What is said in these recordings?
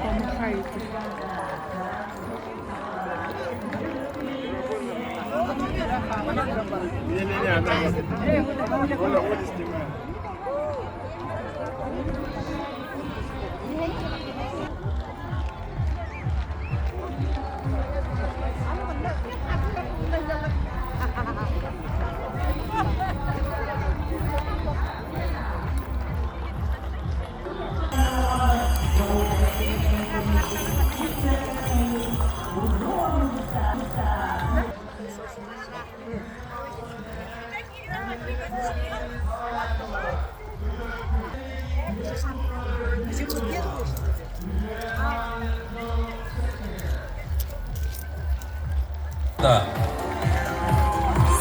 Помахайте. Не-не-не, она Оля, Оля снимает.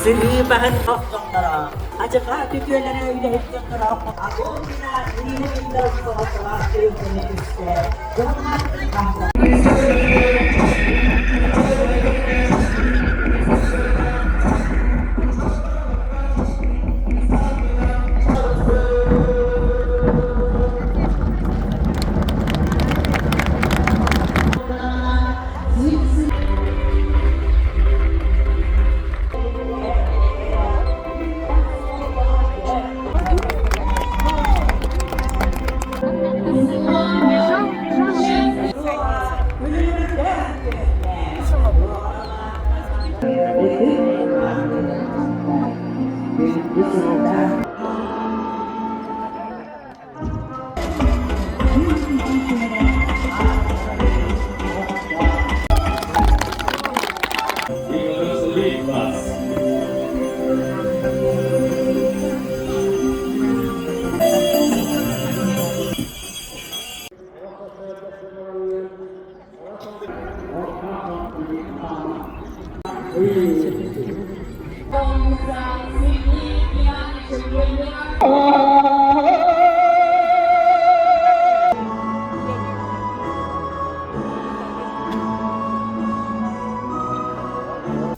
Сырыы баһын охтохторо, адьырҕа күтүөлэрэ үлэһит дьонноро Агонина Ирина Федоровна өйдөмө түстэ.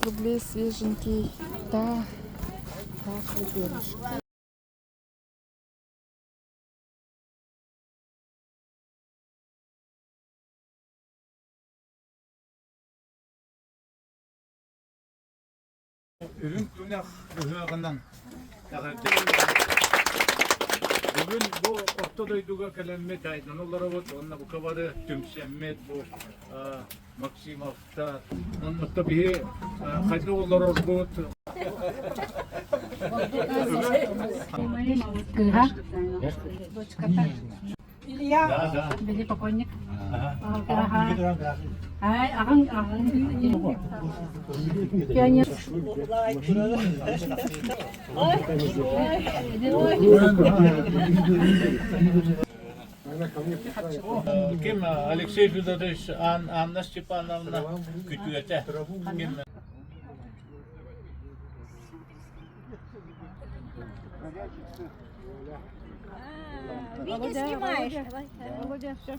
Рублей свеженький. Да, так, Үрүҥ тунах ыһыаҕынан эҕэрдэ. Бүгүн бу орто дойдуга кэлэммит айдан олоробут уонна бука бары түмсэммит бу Максимовтар оннук биһи хайдах олорорбут Кыыһа, дочката Илья, били покойник. Ай, аҕаҥ, аҕаҥ. Пионер. Ким Алексей Федорович Анна Степановна күтүөтэ. Ким Видео снимаешь? Володя, все.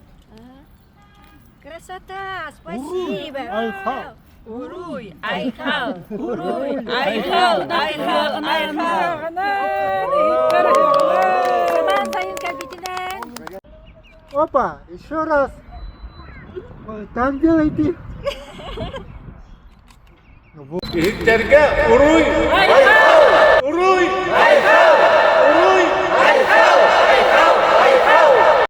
Красота, спасибо. Айхал. Уруй, Айхал, Уруй, Айхал, Айхал, Айхал. Саман сайын кэлбитинэн. Опа, еще раз. Так делайте. Иһиттэргэ уруй! Айхал! Уруй!